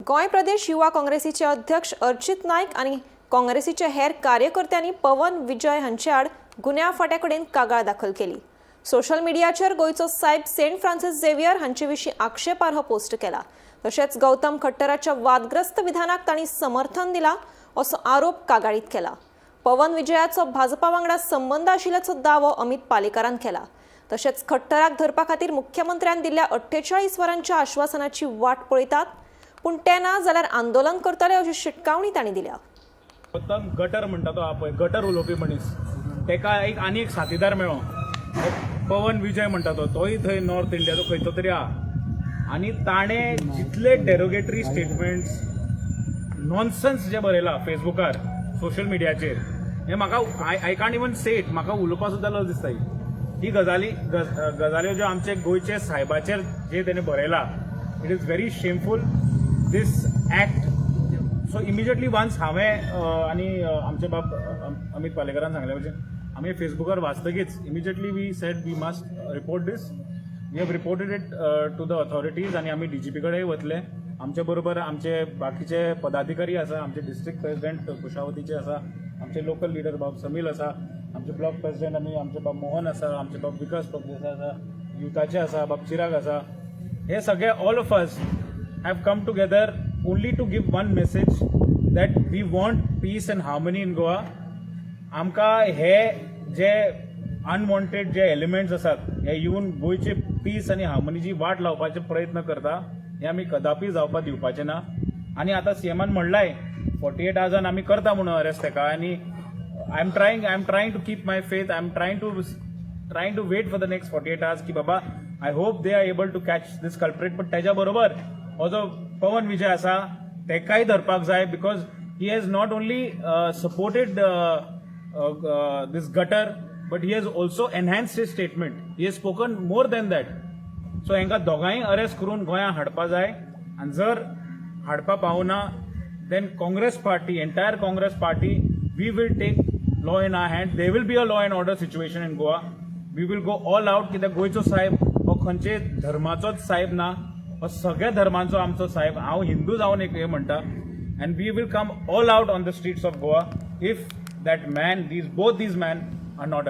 गोंय प्रदेश युवा काँग्रेसीचे अध्यक्ष अर्चित नायक आनी काँग्रेसीचे हेर कार्यकर्त्यांनी पवन विजय हांचे आड गुन्यांव फांट्या कडेन कागाळ दाखल केली. सोशल मिडियाचेर गोंयचो सायब सेंट फ्रांसीस झेवियर हांचे विशीं आक्षेपार्ह पोस्ट केला. तशेंच गौतम खट्टराच्या वादग्रस्त विधानाक तांणी समर्थन दिलां असो आरोप कागाळीत केला. पवन विजयाचो भाजपा वांगडा संबंद आशिल्ल्याचो दावो अमित पालेकारान केला. तशेंच खट्टराक धरपा खातीर मुख्यमंत्र्यान दिल्ल्या 48 वरांच्या आश्वासनाची वाट पळयतात, पूण तें ना जाल्यार आंदोलन करतले अशी शिटकावणी तांणी दिल्या. गौतम गटर म्हणटा तो पळय गटर उलोवपी मनीस, तेका एक आनी एक साथीदार मेळ्ळो, पवन विजय म्हणटा तो. तोय थंय नॉर्थ इंडियाचो खंयचो तरी आहा आनी ताणें जितले डेरोगेटरी स्टेटमेंट्स, नॉनसन्स जे बरयला फेसबुकार, सोशल मिडियाचेर, हे म्हाका I can't even say it. म्हाका उलोवपा सुद्दां लज दिसता. ही ही गजाली गजाल्यो ज्यो आमचे गोंयचे सायबाचेर जे तेणे बरयला, it is very shameful, this act. So immediately once हांवें आनी आमचे बाब अमित पालेकरान सांगले म्हणजे आमी फेसबुकार वाचतकीच immediately we said we must report this. We have reported it to the authorities आनी आमी डीजीपी कडेन वतले. आमचे बरोबर आमचे बाकीचे पदाधिकारी आसा, आमचे डिस्ट्रिक्ट प्रेसिडेंट कुशावतीचे आसा, आमचे लोकल लिडर बाब समील आसा, आमचे ब्लॉक प्रेसिडेंट आनी आमचे बाब मोहन आसा, आमचे बाब विकास प्रभुदेसाय आसा, युथाचे आसा बाब चिराग आसा. हे सगळे, all of us have come together only to give one message that we want peace and harmony in Goa. आमकां हे जे अनवॉन्टेड जे एलिमेंट्स आसात, हे येवन गोंयचे पीस आनी हार्मनीची वाट लावपाचे प्रयत्न करता, हे आमी कदापी जावपाक दिवपाचे ना. आनी आतां सीएमान म्हणलाय 48 आवर्सान आमी करता म्हणून अरेस्ट तेका. आनी I am trying to keep my faith. I am trying to wait for the next 48 hours की बाबा, I hope they are able to catch this culprit. पण त्याच्या बरोबर हो जो पवन विजय आसा, तेकाय धरपाक जाय, because he has not only supported this gutter, but he has also enhanced his statement. He has spoken more than that. So हांकां दोगांय अरेस्ट करून गोंयांत हाडपा जाय आनी जर हाडपा पावना, then Congress party, entire Congress party, we will take law in our hand. There will be a law and order situation in Goa. We will go all out, कित्याक गोंयचो साहेब हो खंयचे धर्माचोच साहेब ना, हो सगळ्या धर्मांचो आमचो साहेब. हांव हिंदू जावन एक हें म्हणटा and we will come all out on the streets of Goa if that man these both these men are not arrested.